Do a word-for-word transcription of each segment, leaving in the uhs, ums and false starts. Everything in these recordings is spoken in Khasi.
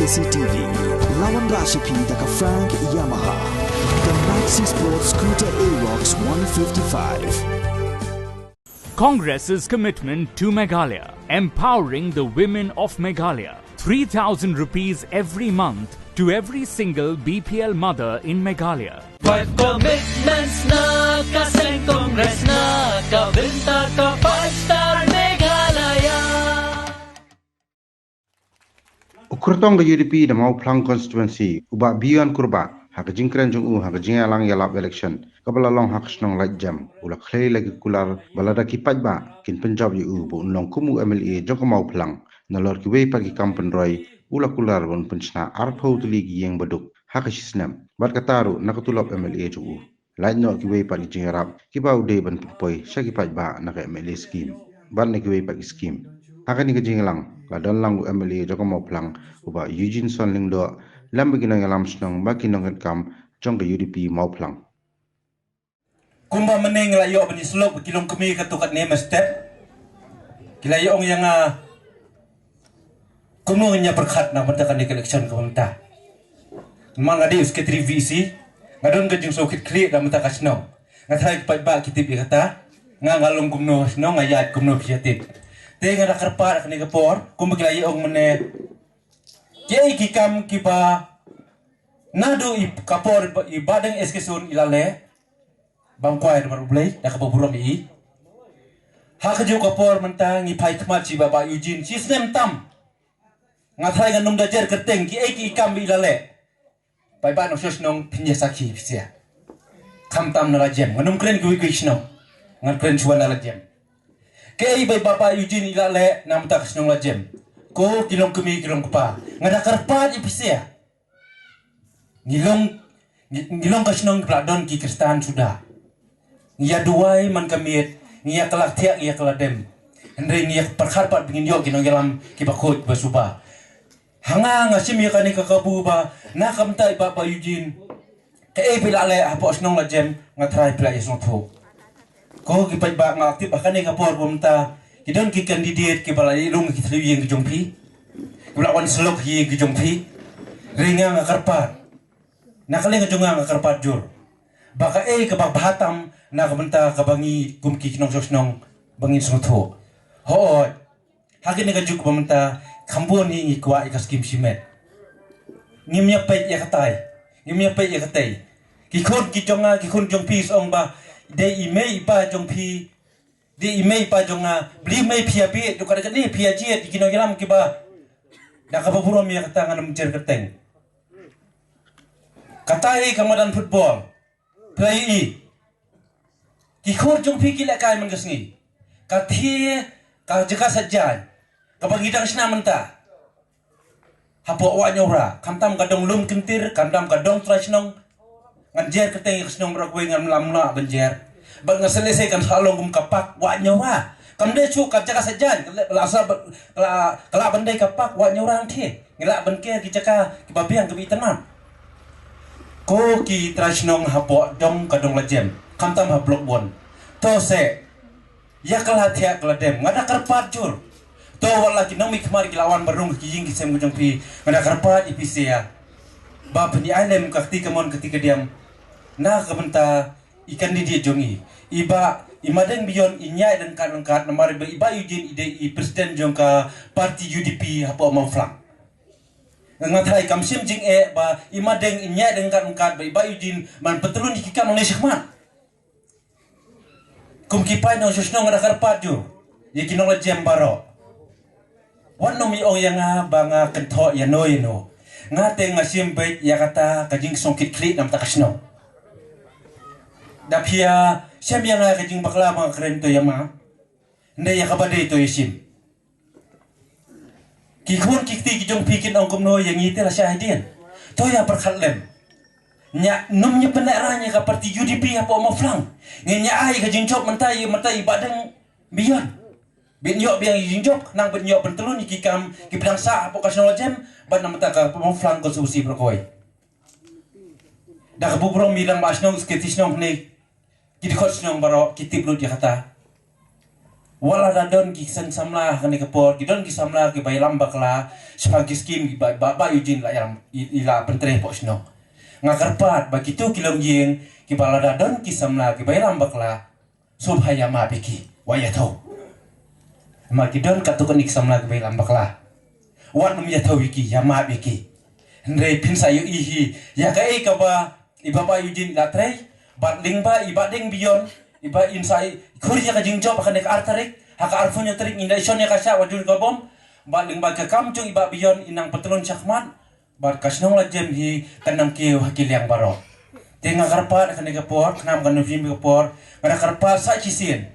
C T V. Lawan Rashapi da ka Frank Yamaha. The Maxi Sport Scooter Aerox one fifty-five. Congress's commitment to Meghalaya, empowering the women of Meghalaya. Three thousand rupees every month to every single B P L mother in Meghalaya. Five commitments na ka seng Congress na ka bynta ka five star Meghalaya. U kyrtong ka U D P da Mawphlang constituency, u Bah Bian Kurbah, ha ka jingkren jong u ha ka jingïalang ïalap election kaba la long ha ka shnong Laitjem, u la khlei la ki kular ba lada ki paidbah kin pynjop ïa u ba un long kum u M L A jong ka Mawphlang, nalor kiwei pat ki kam pynroi, u la kular ba un pynshna arphew tylli ki ïing baduk ha ka shi snem, bad kata ruh na ka tulop M L A jong u. Lait noh kiwei pat ki jingïarap kiba u dei ban pynpoi sha ki paidbah na ka M L A scheme bad na kiwei pat ki scheme. Ha kane ka jingïalang la don lang u M L A jong ka Mawphlang, u Bah Eugene Son Lyngdoh, lem bad ki nongïalam shnong bad ki nongkitkam jong ka U D P Mawphlang. Kumba mynne ngi la ïoh ban ïasyllok bad ki longkmie katto katne mynstep, ki la ïa ong ïa nga kumno ngin ïa pyrkhat na ka bynta kane ka election kaba mynta. Namar nga dei u secretary V E C, nga don ka jingsngewkhit khlieh na ka bynta ka shnong. Nga tharai ki paidbah ki tip ïa kata. Nga nga long kumno ha shnong, nga ïaid kumno phi ïa tip. Te nga da kyrpad ha kane ka por kumba ki la ïa ong mynne, kiei ki kam kiba naduh i ka por i Bah Deng S K Sun i la leh, bam kwai namar U Blei da kaba burom ïa i. Ha kajuh ka por mynta ngi phai khmat sha i Bah Eugene shi snem tam. Nga tharai ngan ym da jer kyrteng kiei ki kam ba i la leh. Paidbah nongshong shnong phin ïa sakhi phi sha. Khamtam na Laitjem, ngan ym kren kiwei kiwei ki shnong, ngan kren shuwa na Laitjem. Kiei ba i Bah Eugene i la leh na ka bynta ka shnong Laitjem, ko ki longkmie ki longkpa, nga da kyrpad ïa phi sha. Ngi long, ngi, ngi long ka shnong ba la don ki Khristan suda. Ngi ïa duwai man ka miet, ngi ïa kylla thiah, ngi ïa kylla dem. Hynrei ngi ïa pyrkhat pat ba ngin ïoh ki nongïalam kiba khuid ba suba. Ha nga nga shim ïa kane ka kabu ba na ka bynta i Bah Eugene, kaei ba i la leh hapoh shnong Laitjem, nga tharai phi la ïa sngewthuh. Ko ki paidbah, nga tip ha kane ka por ba mynta ki don ki candidate kiba la ïa rung ki thliew ïing ki jong phi, kiba la wan syllok ïing ki jong phi. Hynrei nga nga kyrpad, na ka liang ka jong nga nga kyrpad jur ba kaei kaba bha tam na ka bynta kaba ngi kum ki nongshong shnong ba ngin sngewthuh. Hooid, ha kane ka juk ba mynta kham bun hi ngi kwah ïa ka skim shimet. Ngim ïa peit ïa katai, ngim ïa peit ïa katei. Ki khun ki jong nga, ki khun jong phi, sa ong ba dei i mei i pa jong phi, dei i mei i pa jong nga, bli mei phi ïa bit, dei ka dei ka dei phi ïa jied ïa ki nongïalam kiba. Da kaba burom ïa kata ngan ym jer kyrteng. Katai ka madan football, phi ïa i. Ki khun jong phi ki lehkai man ka sngi. Ka thie, ka jaka sait jaiñ kaba ngi dang shna mynta hapoh Wah Nyawra, khamtam ka dong Lum Kyntir, khamtam ka dong Trai Shnong. Ngan jer kyrteng ïa ka shnong baroh kawei, ngan ym lah ban jer. Bad nga sa lehse kan sa long kum ka park Wah Nyawra. Kam dei shuh ka jaka sait jaiñ, ka la sa ba, ka la, ka la ban dei ka park Wah Nyawra. Ngi lah ban ker ki jaka kiba biang kiba itynnad. Ko ki Trai Shnong hapoh dong, ka dong Laitjem, khamtam ha Block One, to se ïa kylla thiah kylla dem. Nga da kyrpad jur. To wat la ki nongmihkhmat ki la wan ban rung ki ïing ki sem ki jong phi, nga da kyrpad ïa phi sha ba phin ïa ai lem ka kti kamon ka kti kadiang na ka bynta i candidate jong i, i Bah, i Madeng Bion, i ñiah ryngkat ryngkat, namar ba i Bah Eugene i dei i president jong ka party U D P hapoh Mawphlang. Nga tharai kam shym jingeh ba i Madeng i ñiah ryngkat ryngkat bad i Bah Eugene ban pyntylun ïa ki kam nangne shakhmat. Kum ki paid nongshong shnong nga da kyrpad jur ïa ki nong Laitjem baroh. Wat nym ïa ong ïa nga ba nga kynthoh ïano ïano. Nga te nga shim beit ïa kata ka jingsngewkhit khlieh na ka bynta ka shnong. Da phi ïa shem ïa nga ka jingbakla ba nga kren, to ïa ma. Hynrei ïa kaba dei to ïa shim. Ki khun ki kti ki jong phi kin ong kumno ïa ngi te la shah hadien. To ïa pyrkhat lem. Ñia nym ñia pynlehrain ïa ka party U D P hapoh Mawphlang. Ngin ñia ai ka jingjop mynta ïa mynta i Bah Deng Bion. Ban ïoh biang ïa ka jingjop, nang ban ïoh pyntlun ïa ki kam kiba dang sah hapoh ka shnong Laitjem bad na mynta ka Mawphlang constituency baroh kawei. Da ka burom ïa i rangbah shnong, secretary shnong ne ki dkhot shnong baroh ki tip lut ïa kata. Wat la da don ki seng samla ha kane ka por, ki don ki samla kiba ïalam bakla shaphang ki skim kiba, ba, Bah Eugene la ïalam, i, i la pyntrei hapoh shnong. Nga kyrpad ba kito ki longïing kiba la da don ki samla kiba ïalam bakla, sngewbha ïa map ïa ki, wat ïathuh. Ma ki don katto katne ki samla kiba ïalam bakla, wat nym ïathuh ïa ki, ïa map ïa ki. Hynrei phin sa ïohi hi ïa kaei kaba i Bah Eugene i la trei, bad lyngba i Bah Deng Beyond, i ba in sa i khur ïa ka jingjop ha kane ka ar tarik, ha ka arphew hynñiew tarik ngin da shon ïa ka shah wat jur ka bom. Bad lyngba ka kam jong i Bah Beyond in nang pyntylun shakhmat, bad ka shnong Lajem hi kan nang kiew ha ki liang baroh. Te nga kyrpad ha kane ka por, khnang ba kan ym shim ka por, nga da kyrpad sa shisien.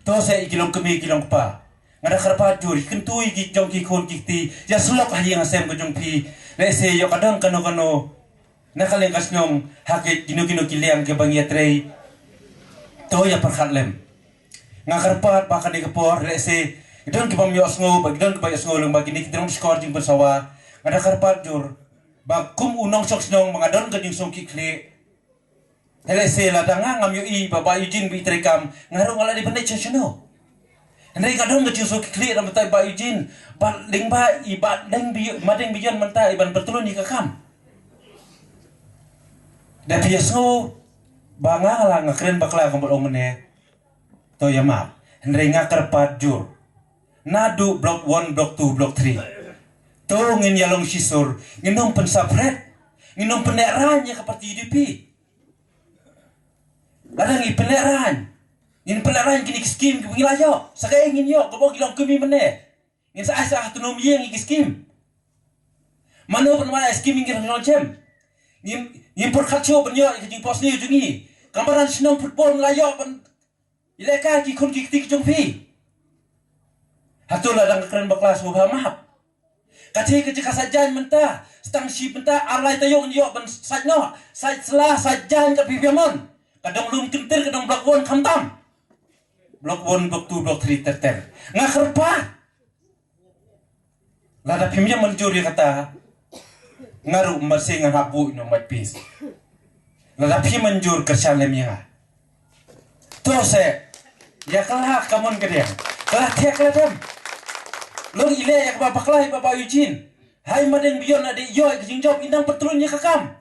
To se i ki longkmie ki longkpa, nga da kyrpad jur, ïa kyntu ïa ki jong ki khun ki kti, ïa sylok ha ïing ha sem ka jong phi. Lehse ïoh ka don kano kano na ka liang ka shnong, ha ki kino kino ki liang kiba ngi ïatrei, to ïa pyrkhat lem. Nga kyrpad ba kane ka por, lehse ki don kibym ïohsngew, ba ki don kiba ïohsngew lem, ba kine ki dang shkor jingpynsawa. Nga da kyrpad jur ba kum u nongshong shnong ba nga don ka jingsngewkhih khlieh. Lehse lada nga ngam ïohi ba Bah Eugene ba i treikam, nga ruh nga la dei ban leit sha shano? Hynrei nga don ka jingsngewkhih khlieh na ka bynta Bah Eugene, ba lyngba i Bah Deng Beyond, Ma Deng Beyond mynta i ban pyntylun ïa ka kam. Da phi ïohsngew ba nga la, nga kren bakla kumba ong mynne, to ïa map. Hynrei nga kyrpad jur, naduh block one, block two, block three, to ngin ïa long shisur, ngin ym pynsaphriang, ngin ym pynlehrain ïa ka party U D P. Lada ngi pynlehrain, ngin pynlehrain kine ki skim kiba ngi la ïoh. Sa kaei ngin ïoh, kaba ki longkmie mynne? Ngin sa ai sa ha tnum ïing ïa ki skim. Mano ban wan ai skim ïa ngi ha Nongjem? Ngin, ngin pyrkhat shuh ban ïoh ïa ka jingphohsniew jong ngi. Ka madan shnong football ngi la ïoh ban ïalehkai ki khun ki kti ki jong phi. Hato la dang kren bakla, sngewbha map. Ka thie ka jaka sait jaiñ mynta, sa tang shi mynta, ar lai taïew ngin ïoh ban sait noh, sait sla, sait jaiñ, ka phi phi mon. Ka dang lum kyntir, ka dang block one khamtam. Block one, block two, block three ter ter. Nga kyrpad. Lada phim ïa mynjur ïa kata, nga ruh mynsiem ngan hap buh ïa u Mike Peace. Lada phi mynjur, kyrshan lem ïa nga. To se, ïa ka la ka mon ka diang, ka la thiah ka la dem. Long i leh ïa kaba bakla ïa Bah Eugene. Hai Ma Deng Beyond, lada ïoh ïa ka jingjop, in nang pyntylun ïa ka kam.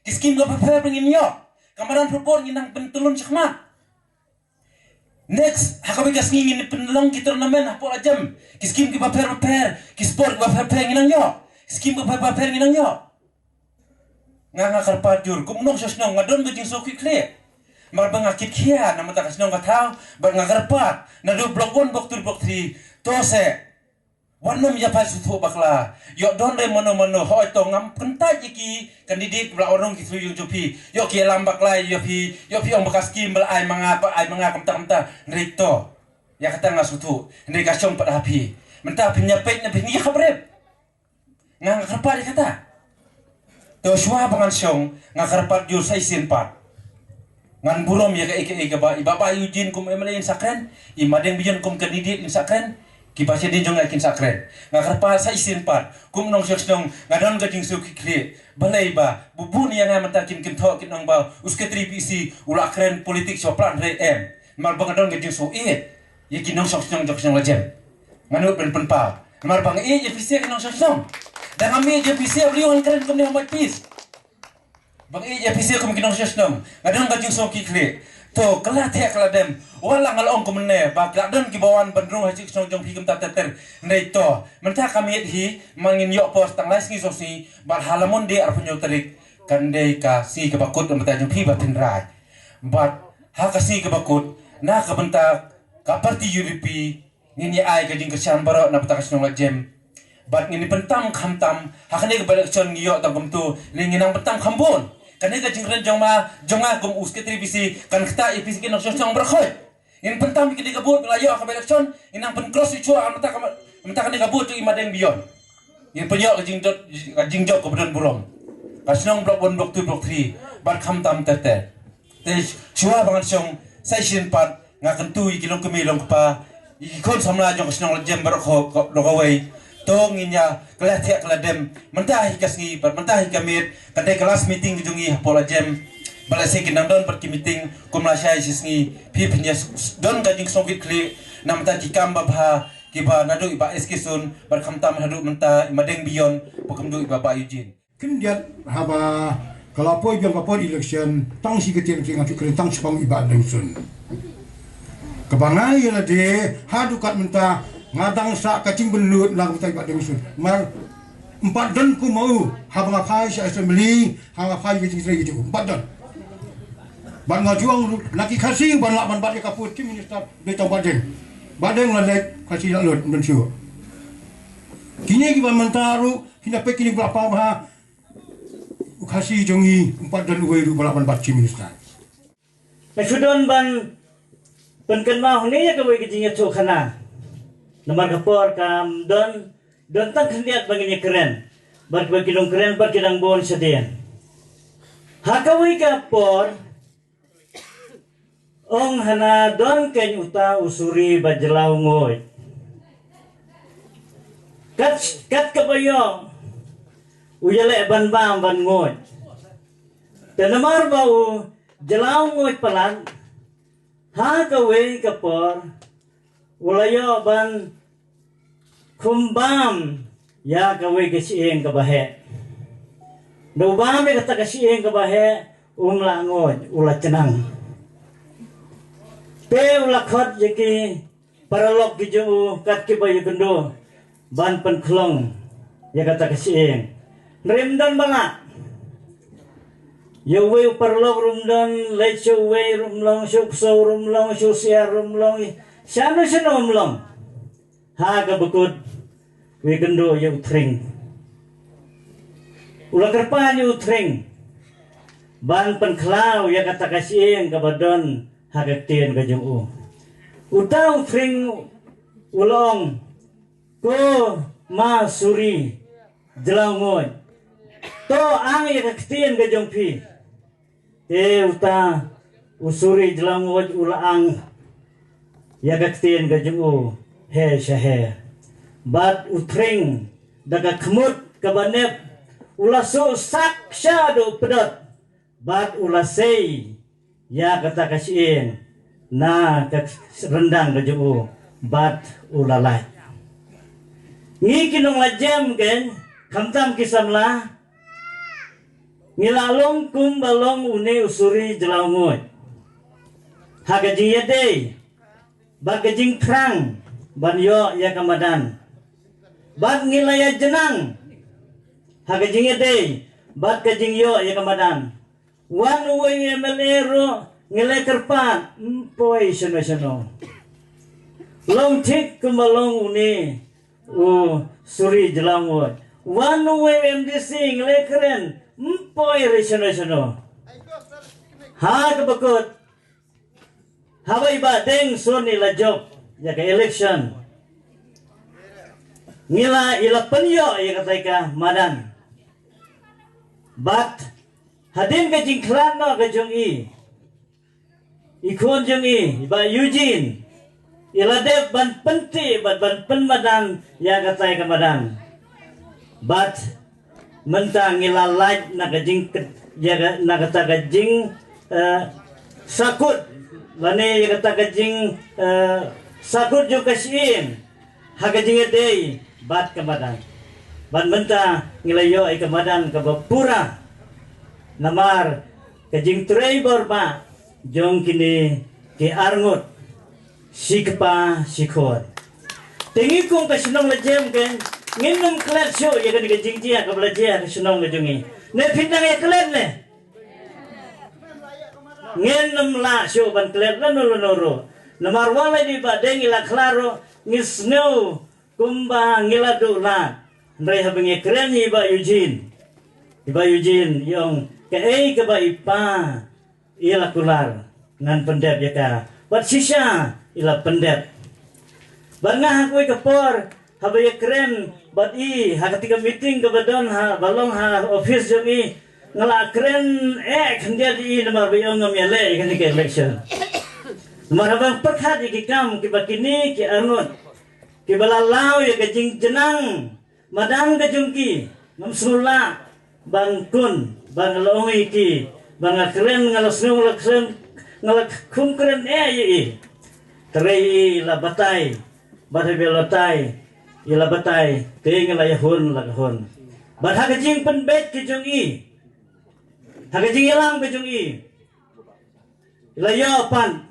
Ki skim kiba pher pher ba ngin ïoh, ka madan football ngin nang pyntylun shakhmat. Next, ha kawei ka sngi ngin pynlong ki tournament hapoh Lajem. Ki skim kiba pher pher, ki sport kiba pher pher ngin nang ïoh. Ki skim kiba pher pher ngin nang ïoh. Nga, nga kyrpad jur, kum u nongshong shnong nga don ka jingsngewkhih khlieh. Namar ba nga kit khia na ka bynta ka shnong ka thaw, bad nga kyrpad, naduh block one, block two, block three, to se, wat nym ïa phai sngewthuh bakla. Ïoh don re mano mano, hooid to ngam kyntait ïa ki candidate ba la wan rung ki through ïa jong phi. Ïoh ki ïalam bakla ïa phi, ïoh phi ong ba ka skim ba la ai ma nga, ba ai ma nga kumta kumta. Hynrei to, ïa kata nga sngewthuh, hynrei ka shong pat ha phi. Mynta phin ïa peit ne phin ïa khap rep. Nga, nga kyrpad ïa kata. To shuwa ba ngan shong, nga kyrpad jur sa shisien pat. Ngan burom ïa kaei kaei kaba i Bah Eugene kum M L A in sa kren, i Ma Deng Beyond kum candidate in sa kren, kiba shadien jong nga kin sa kren. Nga kyrpad sa shisien pat, kum u nongshong shnong nga don ka jingsngewkhih khlieh. Balei ba buh buh ïa nga mynta kin kynthoh kin ong ba u Secretary P C u la kren politics sha palat, hynrei em. Namar ba nga don ka jingsngewkhih ïa ki nongshong shnong jong ka shnong Lajem. Nga nud ban pynpaw. Namar ba nga ïeit ïa phi sha ki nongshong shnong. Da ngam ïeit ïa phi sha, balei ngan kren kumne ha Mike Peace? Ba nga ïeit ïa phi sha kum ki nongshong shnong, nga don ka jingsngewkhih khlieh. To, ka la thiah ka la dem. Wat la nga la ong kumne ba ki la don kiba wan ban rung ha shi shnong jong phi kumta ter ter. Hynrei to, mynta ka miet hi, ma ngin ïoh por tang lai sngi saw sngi, bad ha la Monday arphew hynñiew tarik kan dei ka sngi kaba kut na ka bynta jong phi ba phin rai. Bad ha ka sngi kaba kut, na ka bynta ka party U D P, ngin ïa ai ka jingkyrshan baroh na ka bynta ka shnong Lajem. Bad ngin ïa pyntam khamtam, ha kane ka by-election ngi ïoh tang kumto, lei ngin nang pyntam kham bun. Kane ka jingkren jong ma, jong nga kum u Secretary P C, kan ktah ïa phi sha ki nongshong shnong baroh khoit. Ngin pyntam ïa kane ka vote ba la ïoh ha ka by-election, ngin nang pyn-cross ïa shuwa ha mynta ka, mynta kane ka vote jong i Ma Deng Beyond. Ngin pynïoh ka jingjop, ka jingjop kaba don burom. Ka shnong block one, block two, block three, bad khamtam ter ter. Te shuwa ba ngan shong, sa shisien pat, nga kyntu ïa ki longkmie longkpa, ïa ki khun samla jong ka shnong Lajem baroh ko, ko, baroh kawei. To ngin ïa, ka la thiah ka la dem, mynta hi ka sngi, bad mynta hi ka miet, ka dei ka last meeting ka jong ngi hapoh Lajem. Bad lehse kin nang don pat ki meeting, kum lashai shi sngi, phi phin ïa s-, s-, don ka jingsngewkhih khlieh, Namar ki kam babha kiba naduh i Bah S K Sun bad khamtam haduh mynta i Madeng Beyond, ba kumduh i Bah Bah Eugene. Khyndiat haba ka la poi biang ka por election, tang shi kyntien ki nga ju kren tang shaphang i Bah Deng Sun. Kaba nga ïa lade haduh kat mynta nga dang sah ka jingbynnud lang mynta i Bah Deng Sun. Mar ym pat don kum ma u haba nga phai sha assembly, haba nga phai ïa ki jingtrei ïa u ym pat don. Bad nga ju ong ruh na ki Khasi ban lah ban bat ïa ka post Chief Minister dei tang Bah Deng. Bah Deng la leit, Khasi la lut, ym don shuh. Kine kiba mynta ruh, kine peit kine ba la paw bha, u Khasi jong ngi ym pat don uwei ruh ba lah ban bat Chief Minister. Nga shu don ban pynkynmaw hangne ïa kawei ka jingïathuhkhana. Namar ka por kam don, don tang khyndiat ba ngin ïakren. Bad kiba ki nongkren bad ki dang bun shadien. Ha kawei ka por, ong hana don keiñ uta u Suri ba jyllaw nguid. Kat, kat kaba ïoh u ïaleh ban bam ban nguid. Te namar ba u jyllaw nguid palat, ha kawei ka por u la ïoh ban khum bam ïa kawei ka shyieng kaba heh. Da u bam ïa kata ka shyieng kaba heh, um lah nguid, u la chnang. Te u la khot ïa ki paralok ki jong u kat kiba ïakynduh ban pynkhlong ïa kata ka shyieng. Hynrei ym don ba lah. Ïa uwei u paralok ruh ym don, leit sha uwei ruh ym long, sha u ksew ruh ym long, sha u syiar ruh ym long, shano shano ym long. Ha kaba kut u ïakynduh ïa u Thring. U la kyrpad ïa u Thring ban pynkhlaw ïa kata ka shyieng kaba don ha ka ktien ka jong u. Uta u Thring u la ong, ko ma Suri jyllaw nguid, to ang ïa ka ktien ka jong phi. Te uta u Suri jyllaw nguid u la ang ïa ka ktien ka jong u, heh sha heh. Bad u Thring da ka khmut kaba nep u la suh sak shaduh pdot. Bad u la sei ïa kata ka shyieng na ka ryndang ka jong u bad u la lait. Ngi ki nonglait jem keiñ, khamtam ki samla, ngi la long kumba long une u Suri jyllaw nguid ha ka jingïadei bad ka jingthrang ban ïoh ïa ka madan. Bad ngi la ïajnang ha ka jingïadei bad ka jingïoh ïa ka madan. Wan uwei u M L A ruh ngi la kyrpad, ym poi shano shano. Long thik kumba long une u Suri jyllaw nguid. Wan uwei u M D C ngi la kren, ym poi re shano shano. Ha kaba kut, haba i Bah Deng Sun i la jop ïa ka election, ngi la, i la pynïoh ïa katai ka madan. Bad hadien ka jingkhlad noh ka jong i, i khun jong i, i Bah Eugene, i la dep ban pyntih bad ban pynmadan ïa katai ka madan. Bad mynta ngi la lait na ka jing, ïa ka, na kata ka jing, eh, sakut lane ïa kata ka jing, eh, sakut jong ka shyieng ha ka jingïadei bad ka madan. Bad mynta ngi la ïoh ïa ka madan kaba pura. Namar ka jingtrei bor ba jong kine ki arngut, shi kpa shi khun. Te ngi kum ka shnong Lajem keiñ, ngin ym klet shuh ïa kane ka jingjia kaba la jia ha ka shnong ka jong ngi. Ne phi dang ïa klet ne? Ngin ym lah shuh ban klet lano lano ruh. Namar wat la i Bah Deng i la khlad ruh, ngi sngew kumba ngi la duh lad. Hynrei haba ngi kren ïa i Bah Eugene, i Bah Eugene i ong, kaei kaba i pa i la kular, ngan pyndep ïa ka. Bad shisha i la pyndep. Bad nga ha kawei ka por, haba ïa kren bad i ha kata ka meeting kaba don ha, ba long ha office jong i, nga la kren eh khyndiat ïa i namar ba i ong ngam ïaleh ïa kane ka election. Namar haba nga pyrkhat ïa ki kam kiba kine ki arngut kiba la law ïa ka jingjnang madan ka jong ki, ngam sngewlah ban kun, ban la ong ïa ki, ban nga kren, nga la sngew, nga la kren, nga la khum kren eh ïa i. Trei i la batai, bad haba la batai, i la batai, te ngi la ïa hun la ka hun. Bad ha ka jingpynbeit ka jong i, ha ka jingïalam ka jong i, i la ïoh pat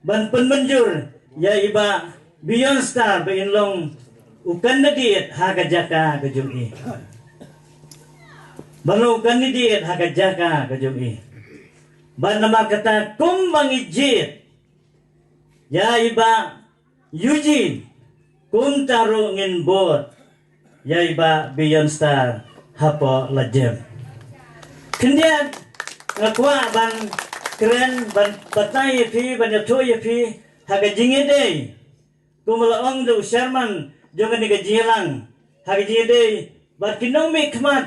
ban pynmynjur ïa i Bah Beyond Star ba in long u candidate ha ka jaka ka jong i. Ban long u candidate ha ka jaka ka jong i. Bad namar kata kumba ngi jied ïa i Bah Eugene, kumta ruh ngin bud ïa i Bah Beyond Star hapoh Lajem. Khyndiat nga kwah ban kren, ban batai ïa phi, ban ïathuh ïa phi ha ka jingïadei, kumba la ong da u chairman jong kane ka jingïalang, ha ka jingïadei bad ki nongmihkhmat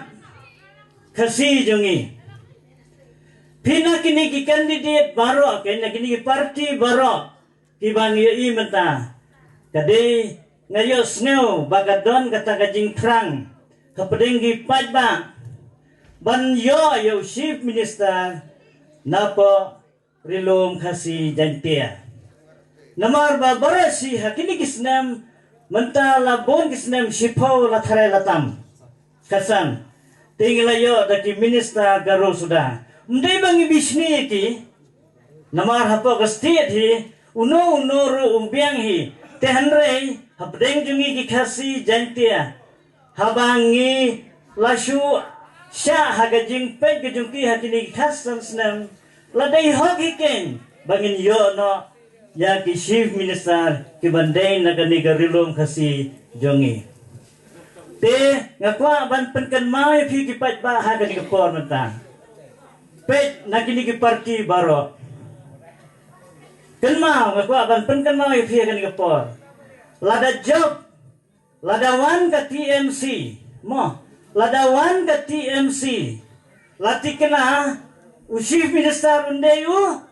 Khasi jong ngi. Phi na kine ki candidate baroh, ki na kine ki party baroh kiba ngi ïohi mynta, ka dei nga ïohsngew ba ka don kata ka jingthrang hapdeng ki paidbah ban ïoh ïa u Chief Minister napoh Ri Lum Khasi Jaiñtia. Namar ba baroh shi ha kine ki snem, mynta la bun ki snem, shiphew la tharai la tam. Khatsan, te ngi la ïoh da ki minister Garo suda. Ym dei ba ngi bishni ïa ki, namar hapoh ka state hi, uno uno ruh u biang hi. Te hynrei hapdeng jong ngi ki Khasi Jaiñtia, haba ngi la shu shah ha ka jingpeit ka jong ki ha kine ki khatsan snem, la dei hok hi kein ba ngin ïoh noh ïa ki Chief Minister kiban dei na kane ka Ri Lum Khasi jong ngi. Te nga kwah ban pynkynmaw ïa phi ki paidbah ha kane ka por mynta. Peit na kine ki party baroh. Kynmaw, nga kwah ban pynkynmaw ïa phi ha kane ka por. Lada jop, lada wan ka T M C, mo, lada wan ka T M C, la tikna u Chief Minister un dei u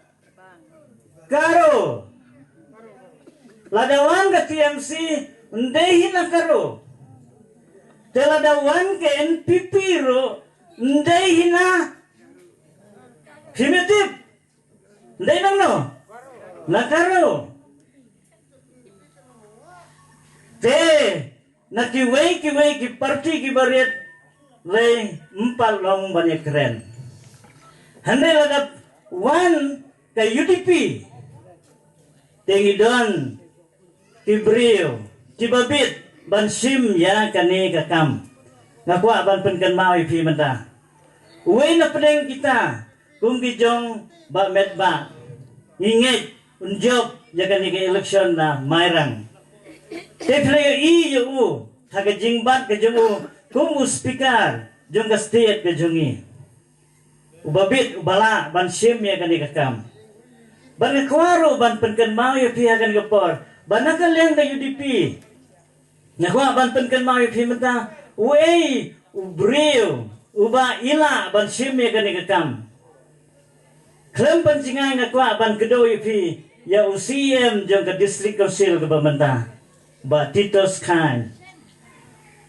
Garo. Lada wan ka T M C, un dei hi na Garo. Te lada wan ka N P P ruh, un dei hi na, phi me tip, un dei nangno? Na Garo. Te na kiwei kiwei ki party kiba rit lei ym pat long ban ïakren. Hynrei lada wan ka U D P, te ngi don ki briew kiba bit ban shim ïa kane ka kam. Nga kwah ban pynkynmaw ïa phi mynta, uwei na pdeng kita, kum ki jong Bah Metbah, ngi ngeit un jop ïa kane ka election na Mairang. Te phi la ïohi ïa u ha ka jingbat ka jong u kum u speaker jong ka state ka jong ngi, uba bit, uba lah ban shim ïa kane ka kam. Bad nga kwah ruh ban pynkynmaw ïa phi ha kane ka por ba na ka liang ka U D P, nga kwah ban pynkynmaw ïa phi mynta, uei u briew uba i lah ban shim ïa kane ka kam? Khlem pynjngai nga kwah ban kdew ïa phi ïa u C E M jong ka District Council kaba mynta, Bah Titus Chyne.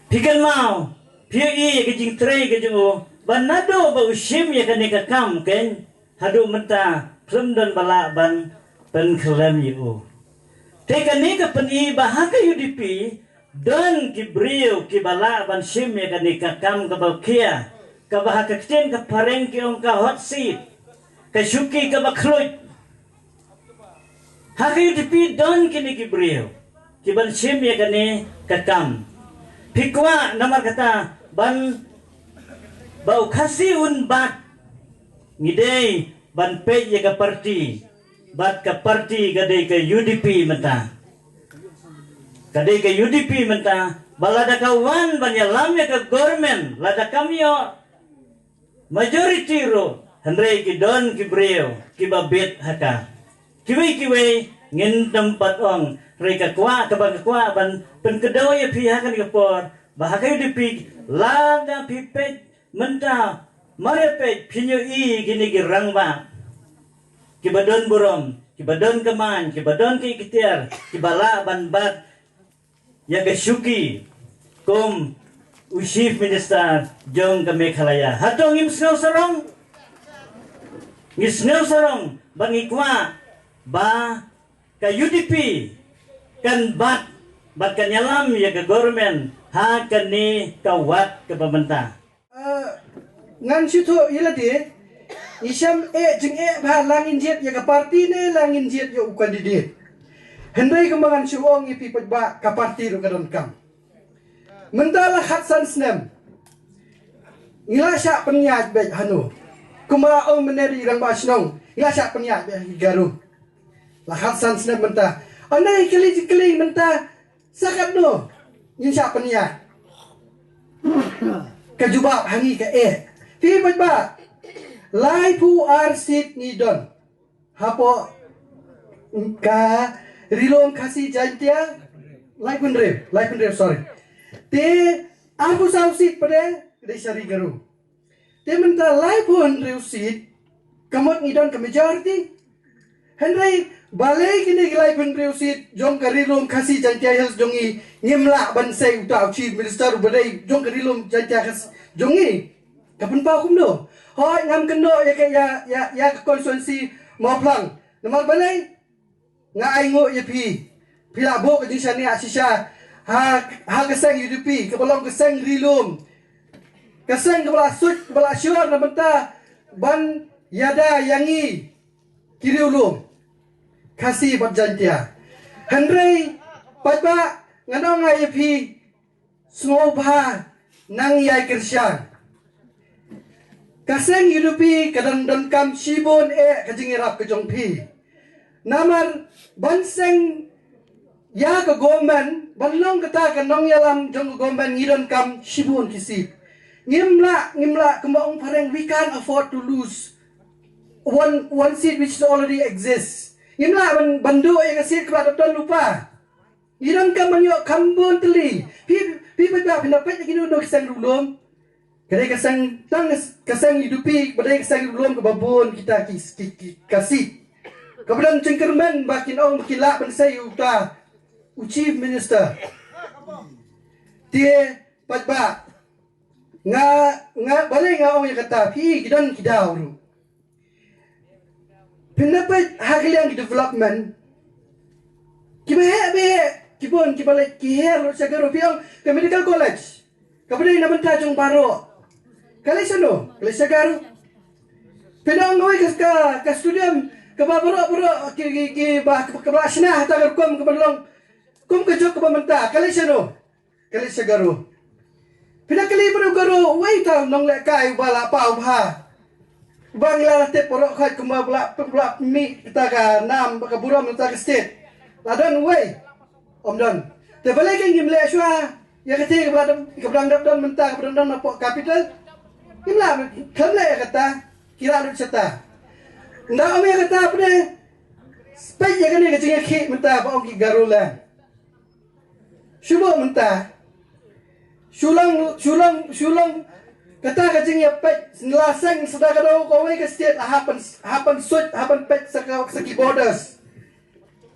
Phi kynmaw, phi ïohi ïa ka jingtrei ka jong u, ba naduh ba u shim ïa kane ka kam kein, haduh mynta khlem don ba lah ban pynkhlem ïa u. Te kane ka pyni ba ha ka U D P don ki briew kiba lah ban shim ïa kane ka kam kaba khia, kaba ha ka ktien ka phareng ki ong ka hot seat, ka shuki kaba khluit. Ha ka U D P don kine ki briew kiban shim ïa kane ka kam. Phi kwah namar kata ban, ba u Khasi un bat, ngi dei ban peit ïa ka party, bad ka party ka dei ka U D P mynta. Ka dei ka U D P mynta, ba lada ka wan ban ïalam ïa ka government, lada kam ïoh majority ruh, hynrei ki don ki briew kiba bit ha ka. Kiwei kiwei ngin ym pat ong, hynrei ka kwah, kaba nga kwah ban pynkdew ïa phi ha kane ka por, ba ha ka U D P, lada phi peit mynta, mar ïa peit phin ïohi kine ki rangbah kiba don burom, kiba don kamaiñ, kiba don ki iktiar, kiba lah ban bat ïa ka shuki kum u Chief Minister jong ka Meghalaya. Hato ngim sngew sarong? Ngi sngew sarong, ba ngi kwah ba Ka U D P kan bat bad kan ïalam ïa ka government ha kane ka wat kaba mynta. Ah, ngan shu thoh ïa lade, ngi shem eh jingeh ba la ngin jied ïa ka party ne la ngin jied ïa u candidate. Hynrei kumba ngan shu ong ïa phi paidbah, ka party ruh ka donkam. Mynta la khatsan snem. Ngi la shah pynïaid beit hano. Kumba ong mynne da i rangbah shnong, ngi la shah pynïaid beit ha ki Garo. La khatsan snem mynta. Ane kylli jingkylli mynta, sa katno ngin shah pynïaid? Ka jubab ha ngi ka eh. Phi paidbah, laiphew ar seat ngi don hapoh ka Ri Lum Khasi Jaiñtia, laiphew hynriew, laiphew hynriew, sorry. Te arphew saw seat pat ka dei sha Ri Garo. Te mynta laiphew hynriew seat, ka mut ngi don ka majority. Hynrei balei kine ki laiphew hynriew seat jong ka Ri Lum Khasi Jaiñtia Hills jong ngi, ngim lah ban sei uta u Chief Minister uba dei jong ka Ri Lum Jaiñtia Khasi jong ngi? Ka pynpaw kumno? Hooid, ngam kynnoh ïa ka, ïa, ïa, ïa ka constituency Mawphlang. Namar balei? Nga ainguh ïa phi. Phi la buh ka jingshaniah shisha ha, ha ka seng U D P, kaba long ka seng Ri Lum. Ka seng kaba la suit, kaba la sure na bynta ban ïada ïa ngi ki riewlum Khasi bad Jaiñtia. Hynrei paidbah, ngan ong ïa phi, sngewbha nang ïai kyrshan. Ka seng U D P ka dang donkam shibun eh ka jingïarap ka jong phi. Namar ban seng ïa ka government, ban long kata ka nongïalam jong ka government, ngi donkam shibun ki seat. Ngim lah, ngim lah, kumba ong phareng, we can't afford to lose one, one seat which already exists. Ngim lah ban, ban duh ïa ka seat kaba la dep don lypa. Ngi donkam ban ïoh kham bun tylli. Phi, phi paidbah, phin da peit ïa kino kino ki seng riewlum. Ka dei ka seng, tang ka seng U D P, ba dei ka seng riewlum kaba bun kita ki, ki, ki, ka seat. Kaba don jingkyrmen ba kin ong ba ki lah ban sei uta u Chief Minister. Te paidbah, nga, nga, balei nga ong ïa kata, phi, ki don ki daw ruh. Phin da peit ha ka liang ki development, kiba heh ba heh, ki bun, kiba leit, ki her lut sha Garo. Phi ong ka medical college, kaba dei na bynta jong baroh, ka leit shano? Ka leit sha Garo. Phin ong kawei ka, ka, ka stadium kaba baroh baroh ki, ki, kiba, kaba la shna ha kata ka rukom kaba long kum ka jong kaba mynta, ka leit shano? Ka leit sha Garo. Phi da kylli bad u Garo, uwei uta u nonglehkai uba la paw bha, uba ngi la tip baroh khoit kumba ba la, ba la mih kata ka nam bad ka burom na kata ka state. La don uwei? Ym don. Te balei ngim leh shuwa ïa kata kaba la dang, kaba dang dep don mynta, kaba dang don hapoh capital? Ngim lah, khlem leh ïa kata, ki la lut shata. Ynda ym ïa kata pat, peit ïa kane ka jingïakhih mynta ba ong ki Garoland. Shu buh mynta. Shu long, shu long, shu long kata ka jingïapeit, la seng sa da ka daw kawei ka state, hap ban, hap ban suit, hap ban peit sa ka, sa ki borders.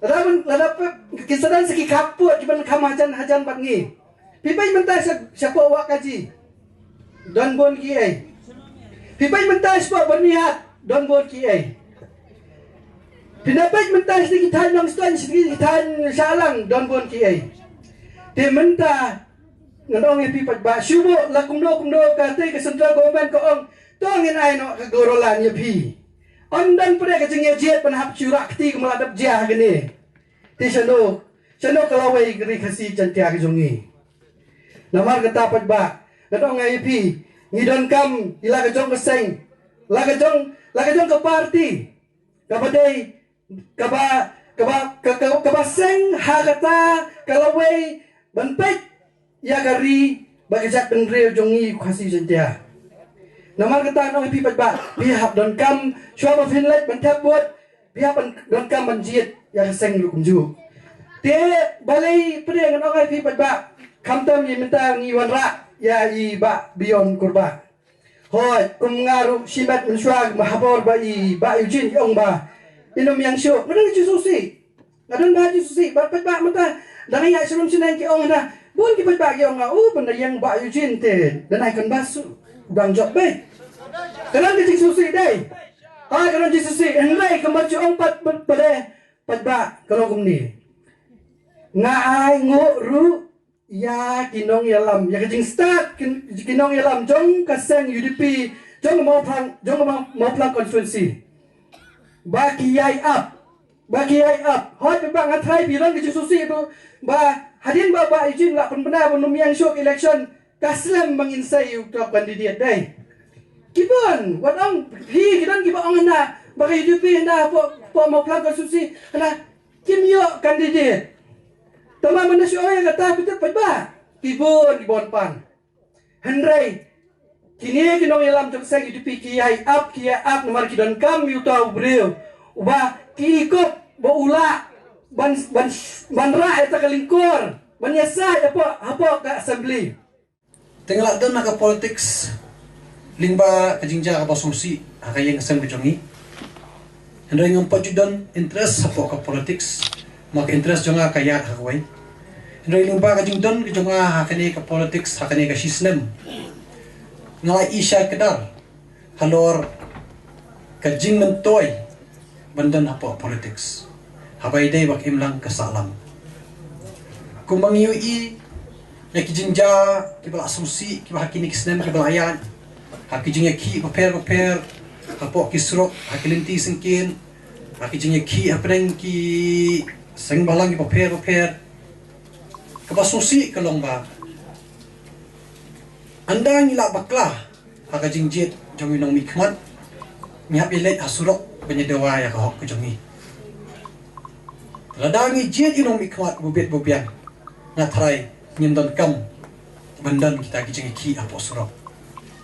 Lada ban, lada peit, ki sa don sa ki khappud kiban kham hajan hajan bad ngi. Phi peit mynta sha, shapoh Wahkaji, don bun kiei. Phi peit mynta shapoh Byrnihat, don bun kiei. Phi da peit mynta sha ki thaiñ Nongstoiñ, sha ki thaiñ Shillong, don bun kiei. Te mynta ngan ong ïa phi paidbah, shu buh la kumno kumno, katei ka central government ka ong to ngin ai noh ka Garoland ïa phi. Ym don pat ka jingïajied ban hap shu rah kti kumba la dep jia ha kane. Te shano, shano ka lawei ka Ri Khasi Jaiñtia ka jong ngi? Namar kata paidbah, ngan ong ïa phi, ngi donkam ïa la ka jong ka seng, la ka jong, la ka jong ka party, kaba dei, kaba, kaba, ka, ka, kaba seng ha kata ka lawei ban peit ïa ka ri bad ka jaitbynriew jong ngi Khasi Jaiñtia. Namar kata ngan ong ïa phi paidbah, phi hap donkam, shuwa ba phin leit ban thep vote, phi hap ban donkam ban jied ïa ka seng ruh kumjuh. Te balei pat ngan ong ïa phi paidbah, khamtam ïa mynta ngi wanrah ïa i Bah Beyond Kurbah. Hooid, kum nga ruh shimet mynshuwa ha bor ba i Bah Eugene i ong ba in ym ïeng shuh. Nga don jingsngewsih. Nga don ba jingsngewsih. Bad paidbah mynta, dang ïa shlem shnong ki ong na, bun ki paidbah ki ong nga, u ban da ïeng Bah Eugene te, dang ai kan bas u dang jop beit. Ka don ka jingsngewsih dei. Ha, ka don jingsngewsih. Hynrei kumba ju ong pat, pat, pat dei. Paidbah, ka long kumne. Nga ai nguh ruh ïa ki nongïalam, ïa ka jingstad ki, ki nongïalam jong ka seng U D P, jong ka Mawphlang, jong ka Maw-, Mawphlang constituency. Ba ki ïai ap, ba ki ïai ap. Hooid, paidbah, nga tharai phi don ka jingsngewsih ba, ba hadien ba, ba i jin la pynbna ba nym ïeng shuh election, ka slem ba ngin sei ïa uta u candidate dei. Ki bun, wat ong phi, ki don kiba ong hana, ba ka U D P hana, hapoh, hapoh Mawphlang constituency hana, kim ïoh candidate. Tangba mynta shu ong ïa kata, phi tip paidbah, ki bun, ki bun pan. Hynrei kine ki nongïalam jong ka seng U D P ki ïai ap, ki ïai ap namar ki donkam ïa uta u briew uba ki ikup ba u lah ban, ban, ban rah ïa kata ka lyngkor, ban ïasaid hapoh, hapoh ka assembly. Te nga la don ha ka politics lyngba ka jingjia kaba sngewsih ha ka ïing ka sem ka jong ngi. Hynrei ngam pat ju don interest hapoh ka politics, ma ka interest jong nga ka ïaid ha kawei. Hynrei lyngba ka jingdon ka jong nga ha kane ka politics ha kane ka shisnem, nga la i shai kdar halor ka jingmyntoi ban don hapoh politics, haba ïadei bad ka imlang ka sahlang. Kumba ngi ïohi ïa ki jingjia kiba la sngewsih kiba ha kine ki snem kiba la ïaid, ha ki jingïakhih bapher bapher hapoh ki surok, ha ki lynti syngkien, ha ki jingïakhih hapdeng ki seng bhalang kiba pher bapher. Kaba sngewsih ka long ba ynda ngi lah bakla ha ka jingjied jong u nongmihkhmat, ngi hap ïaleit ha surok ban ïa dawa ïa ka hok ka jong ngi. Lada ngi jied u nongmihkhmat uba bit uba biang, nga tharai ngim donkam ban don kita ki jingïakhih hapoh surok.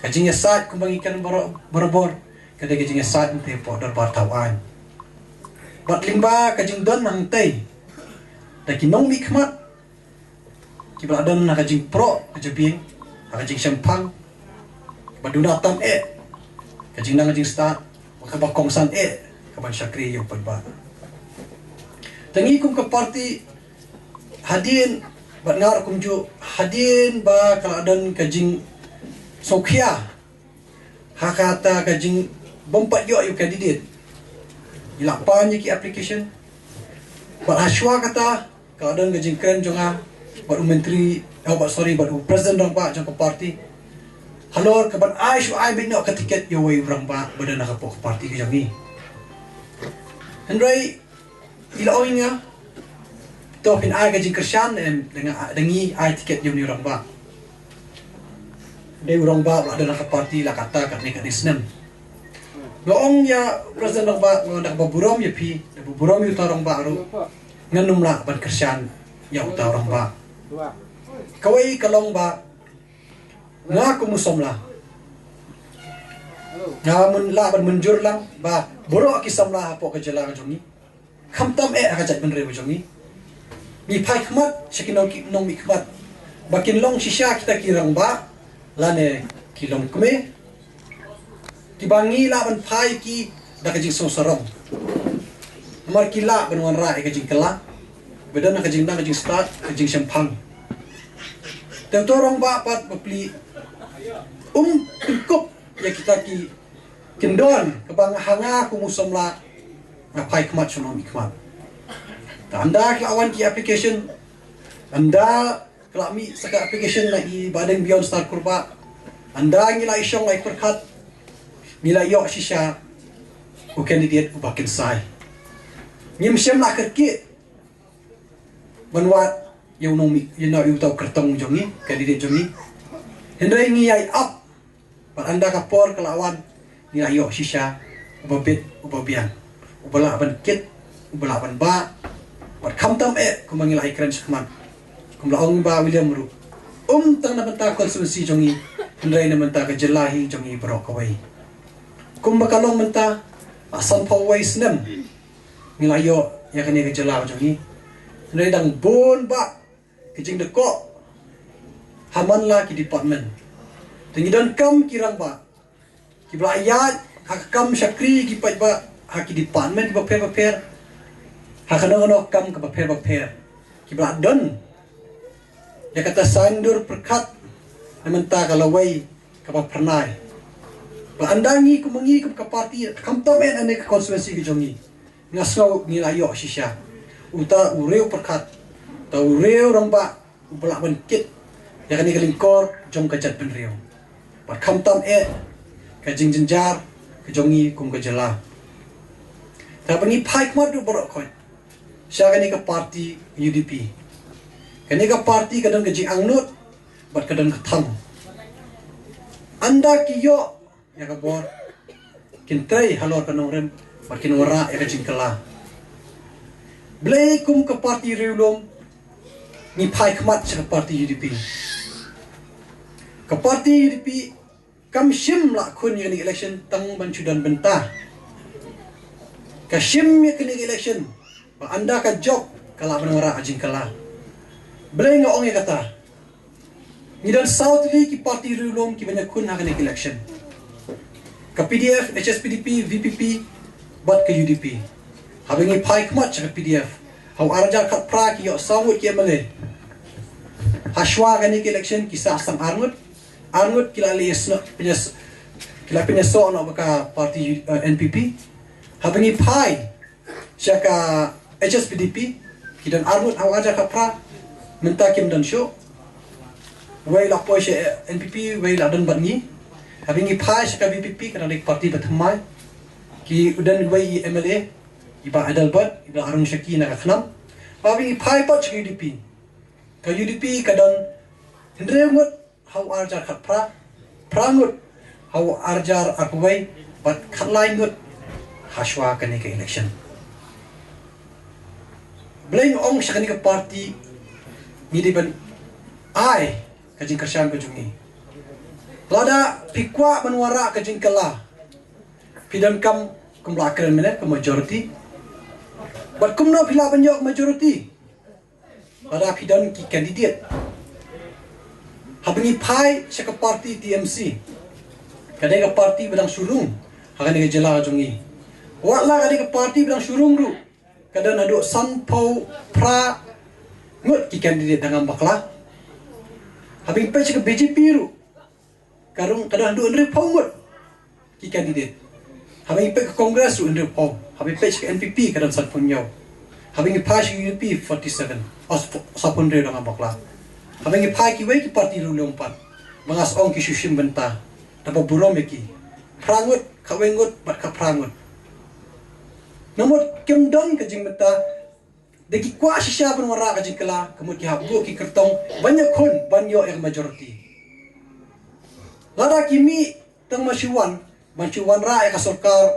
Ka jingïasaid kumba ngi kren boro-, barabor, ka dei ka jingïasaid hangtei hapoh dorbar thaw aiñ. Bad lyngba ka jingdon hangtei da ki nongmihkhmat kiba la don ha ka jingproh ka jabieng, ha ka jingshemphang, ba duna tam eh ka jingnang ka jingstad, ba kaba kongsan eh ka ban shakri ïa u paidbah. Te ngi kum ka party hadien, bad nga ruh kumjuh, hadien ba ka la don ka jingsngewkhia ha kata ka jingbym pat ïoh ïa u candidate, ngi la pan ïa ki application. Bad ha shuwa kata ka la don ka jingkren jong nga bad u myntri, oh, bad, sorry, bad u president rangbah jong ka party, halor ka ban ai shu ai beit noh ka tiket ïa uwei u rangbah ba don ha ka party ka jong ngi. Hynrei i la ong ïa nga, to phin ai ka jingkyrshan em, da nga, da ngi ai tiket ïa une u rangbah. Dei u rangbah ba la don ha ka party la katta katne katne snem. Nga ong ïa u president rangbah, nga ong da kaba burom ïa phi, da kaba burom ïa uta u rangbah ruh, ngan ym lah ban kyrshan ïa uta u rangbah. Kawei ka long ba nga kum u samla, nga myn-, lah ban mynjur lang ba baroh ki samla hapoh ka jylla ka jong ngi, khamtam eh ha ka jaitbynriew ka jong ngi, ngi phai khmat sha ki nong-, ki nongmihkhmat ba kin long shisha kita ki rangbah lane ki longkmie, kiba ngi lah ban phai ki da ka jingsngewsarong. Namar ki lah ban wanrah ïa ka jingkylla, ba don ha ka jingnang ka jingstad, ka jingshemphang. Te uta u rangbah pat bapli um pynkup ïa kita ki kyndon kaba nga, ha nga kum u samla, nga phai khmat sha u nongmihkhmat. Te ynda ki la wan ki application, ynda ka la mih sa ka application na i Bah Deng Beyondstar Kurbah, ynda ngi la i shong la i pyrkhat, ngi la ïoh shisha u candidate uba kynsai. Ngim shym la kyrkieh ban wad ïa u nongmih, ïa u nongmih, ïa uta u kyrtong jong ngi, candidate jong ngi. Hynrei ngi ïai ap. Bad ynda ka por ka la wan, ngi la ïoh shisha uba bit uba biang, uba lah ban kit, uba lah ban bah. Bad khamtam eh kumba ngi la ïakren shakhmat, kum la ong Bah William ruh, um tang na bynta constituency jong ngi, hynrei na bynta ka jylla hi jong ngi baroh kawei. Kumba ka long mynta, la sanphew wei snem ngi la ïoh ïa kane ka jylla ka jong ngi, hynrei dang bun bah ka jingdkoh ha man la ki department. Te ngi donkam ki rangbah kiba la ïaid ha ka kam shakri ki paidbah ha ki department kiba pher bapher, ha kano kano ka kam kaba pher bapher, kiba la don ïa kata saiñdur pyrkhat na bynta ka lawei kaba phyrnai. Ba ynda ngi kum ngi kum ka party, khamtam eh na kane ka constituency ka jong ngi, Nga sngew ngi la ïoh shisha. Uta u riew pyrkhat, uta u riew rangbah, uba lah ban kit ïa kane ka lyngkor jong ka jaitbynriew. Bad khamtam eh ka jingjynjar ka jong ngi kum ka jylla. Te haba ngi phai khmat ruh baroh khoit sha kane ka party U D P. Kane ka party ka don ka jingangnud bad ka don ka thong. Ynda ki ïoh ïa ka bor, kin trei halor ka nongrim bad kin wanrah ïa ka jingkylla. Balei kum ka party riewlum ngi phai khmat sha ka party U D P? Ka party U D P kam shym la khun ïa kane ka election tang ban shu don bynta. Ka shim ïa kane ka election ba ynda ka jop ka lah ban wanrah ka jingkylla. Balei nga ong ïa kata? Ngi don saw tylli ki party riewlum kiban ïakhun ha kane ka election. Ka P D F, H S P D P, V P P bad ka U D P. Haba ngi phai khmat sha ka P D F, ha u ar hajar khatphra ki ïoh saw ngut ki M L A. Hashwa kane ka election ki sah tang ar ngut. Ar ngut ki la leit ïasnoh, pynïas-, ki la pynïasoh noh bad ka party, eh, N P P. Haba ngi phai sha ka H S P D P, ki don ar ngut ha u ar hajar khatphra, mynta kim don shuh. Wei la poi sha N P P, wei la don bad ngi. Haba ngi phai sha ka V P P, ka dang dei ka party ba thymmai. Ki don wei i M L A, i Bah Adelbert, i Bah Arung Shaki na ka KHNAM. Haba ngi phai pat sha ka U D P, ka U D P ka don hynriew ngut ha u ar hajar khatphra, phra ngut ha u ar hajar arphew wei, bad khatlai ngut hashwa kane ka election. Balei nga ong sha kane ka party ngi dei ban ai ka jingkyrshan ka jong ngi? Lada phi kwah ban wanrah ka jingkylla, phi donkam, kum la kren mynne, ka majority. Bad kumno phi lah ban ïoh majority? Lada phi don ki candidate. Haba ngi phai sha ka party T M C, ka dei ka party ba dang shu rung ha kane ka jylla ka jong ngi. Wat la ka dei ka party ba dang shu rung ruh, ka don haduh sanphew phra ngut ki candidate dang ym bakla. Haba ngi peit sha ka B J P ruh, ka rung, ka don haduh hynriewphew ngut ki candidate. Haba ngi peit ka Congress ruh hynriewphew. Haba ngi peit sha ka N P P ka don sanphew hynñiew. Haba ngi phai sha ka U D P, forty-seven. Oh, sawphew hynriew dang ym bakla. Haba ngi phai kiwei ki party riewlum pat, ba nga sngew ki shu shim bynta, da ba burom ïa ki. Phra ngut, khatwei ngut bad khatphra ngut. Namut kim don ka jingbynta. Da ki kwah shisha ban wanrah ka jingkylla, ka mut ki hap buh ki kyrtong ban ïakhun ban ïoh ïa ka majority. Lada ki mih tang ban shu wan, ban shu wanrah ïa ka sorkar,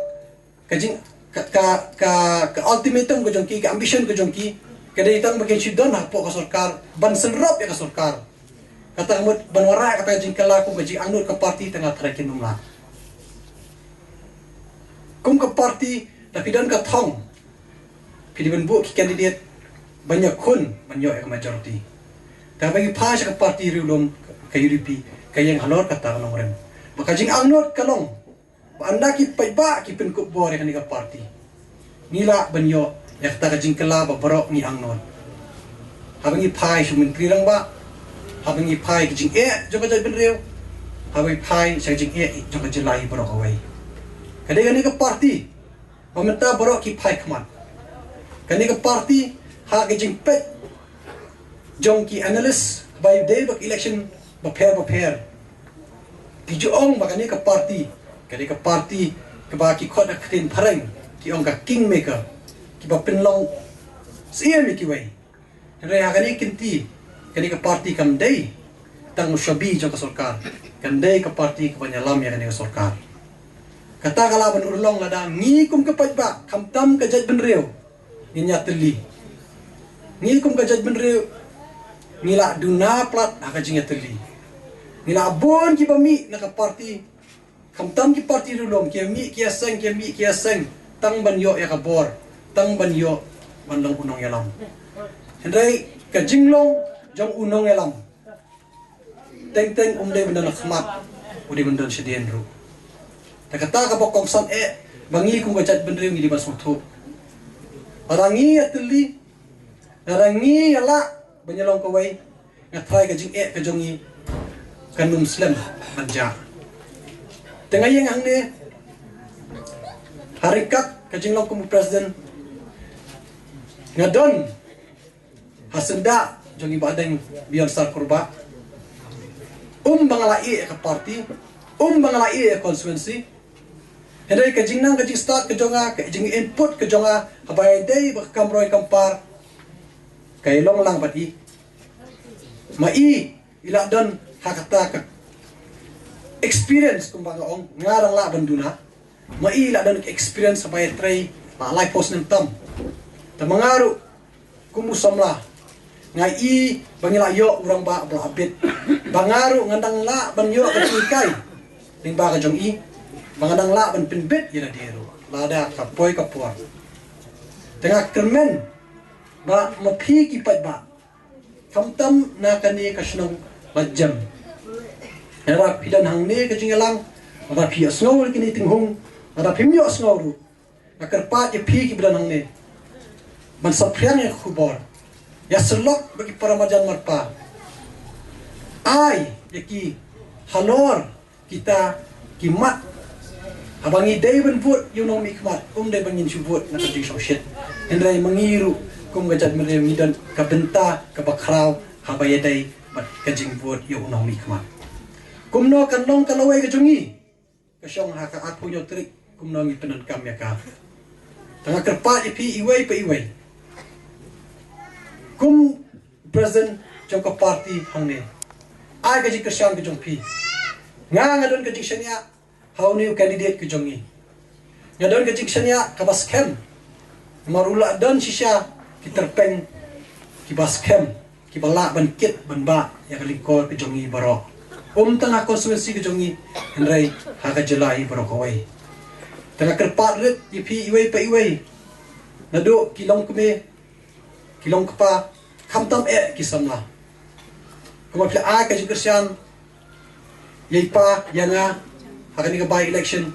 ka jing, ka, ka, ka, ka ultimatum ka jong ki, ka ambition ka jong ki, ka dei tang ba kin shu don hapoh ka sorkar ban synrop ïa ka sorkar. Kata ka mut ban wanrah ïa kata ka jingkylla kum ka jingangnud ka party, tang nga tharai kin ym lah. Kum ka party, da phi don ka thong, phi dei ban buh ki candidate ban ïakhun ban ïoh ïa ka majority. Te haba ngi phai sha ka party riewlum, ka U D P, ka ïeng halor kata ka nongrim. Ba ka jingangnud ka long ba ynda ki paidbah ki pynkup bor ïa kane ka party, ngi lah ban ïoh ïa kata ka jingkylla ba baroh ngi angnud. Haba ngi phai sha u Myntri Rangbah, haba ngi phai ka jingeh jong ka jaitbynriew, haba ngi phai sha ka jingeh jong ka jylla hi baroh kawei. Ka dei kane ka party ba mynta baroh ki phai khmat. Kane ka party, ha ka jingpeit jong ki analyst ba ïadei bad ka election bapher bapher, ki ju ong ba kane ka party, kane ka party kaba ki khot ha ka ktien phareng ki ong ka kingmaker, kiba pynlong syiem ïa kiwei. Hynrei ha kane ka kynti, kane ka party kam dei tang u shabi jong ka sorkar. Kam dei ka party kaban ïalam ïa kane ka sorkar. Kata ka lah ban urlong lada ngi kum ka paidbah, khamtam ka jaitbynriew, ngin ïatylli. Ngi kum ka jaitbynriew ngi la duna palat ha ka jingïatylli. Ngi la bun kiba mih na ka party, khamtam ki party riewlum, ki ïa mih ki ïa seng, ki ïa mih ki ïa seng, tang ban ïoh ïa ka bor, tang ban ïoh ban long u nongïalam. Hynrei ka jinglong jong u nongïalam, teng teng um dei ban don ha khmat, u dei ban don shadien ruh. Te kata kaba kongsan eh ba ngi kum ka jaitbynriew ngi dei ban sngewthuh. Lada ngi ïatylli, lada ngi ïalah ban ïalong kawei, nga tharai ka jingeh ka jong ngi kan ym slem ban jah. Te nga ïeng hangne ha ryngkat ka jinglong kum u president, Nga don ha syndah jong i Bahdeng Bion Sar Kurbah. Um ba nga la ïeh ïa ka party, um ba nga la ïeh ïa ka constituency. Hynrei ka jingnang ka jingstad ka jong nga, ka jinginput ka jong nga, haba ïadei bad ka kam roi kam par, ka ïalong lang bad i. Ma i, i la don ha kata ka experience kumba nga ong, nga dang lah ban duna. Ma i la don ka experience haba ïatrei la laiphew snem tam. Te ma nga ruh kum u samla, nga i ba ngi la ïoh u rangbah ba la bit. Ba nga ruh ngan dang lah ban ïoh ka jinghikai lyngba ka jong i. Ba ngan dang lah ban pynbit ïa lade ruh lada ka poi ka por. Te nga kyrmen ba ma phi ki paidbah, khamtam na kane ka shnong Laitjem, lada phi don hangne ka jingïalang, lada phi ïohsngew ïa kine ki jinghung, lada phim ïohsngew ruh, nga kyrpad ïa phi kiba don hangne ban saphriang ïa ka khubor, ïa syllok bad ki para marjan marpa. Ai ïa ki halor kita ki mat. Haba ngi dei ban vote ïa u nongmihkhmat, um dei ba ngin shu vote na ka jingshongshit. Hynrei ma ngi ruh kum ka jaitbynriew ngi don ka bynta kaba khraw haba ïadei bad ka jingvote ïa u nongmihkhmat. Kumno kan long ka lawei ka jong ngi? Ka shong ha ka arphew hynñiew tarik, kumno ngi pyndonkam ïa ka? Te nga kyrpad ïa phi iwei pa iwei, kum president jong ka party hangne, ai ka jingkyrshan ka jong phi. Nga, nga don ka jingshaniah ha une u candidate ka jong ngi. Nga don ka jingshaniah kaba skhem. Namar u la don shisha ki tyrpeng kiba skhem, kiba lah ban kit ban bah ïa ka lyngkor ka jong ngi baroh. Um tang ha constituency ka jong ngi, hynrei ha ka jylla hi baroh kawei. Te nga kyrpad rit ïa phi iwei pa iwei, naduh ki longkmie, ki longkpa, khamtam eh ki samla. Kumba phi la ai ka jingkyrshan ïa i pa ïa nga ha kane ka by election,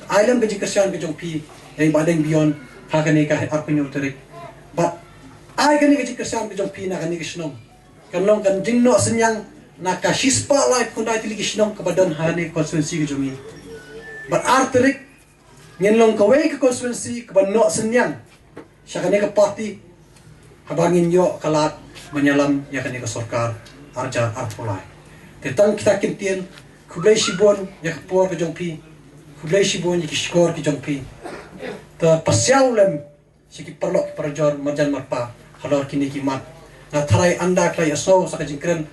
ai lem ka jingkyrshan ka jong phi ïa i Bahdeng Bion ha kane ka arphew hynñiew tarik. Bad ai kane ka jingkyrshan ka jong phi na kane ka shnong, kan long ka jingnoh synñiang na ka shispah laiphew khyndai tylli ki shnong kaba don ha kane ka constituency ka jong ngi. Bad ar tarik ngin long kawei ka constituency kaba noh synñiang sha kane ka party, haba ngin ïoh ka lad ban ïalam ïa kane ka sorkar arhajar arphew lai. Te tang kita ki ktien, khublei shibun ïa ka por ka jong phi, khublei shibun ïa ki shkor ki jong phi. Te pasiaw lem sha ki paralok ki parajor marjan marpa halor kine ki mat. Nga tharai ynda ki la ïasngew sa ka jingkren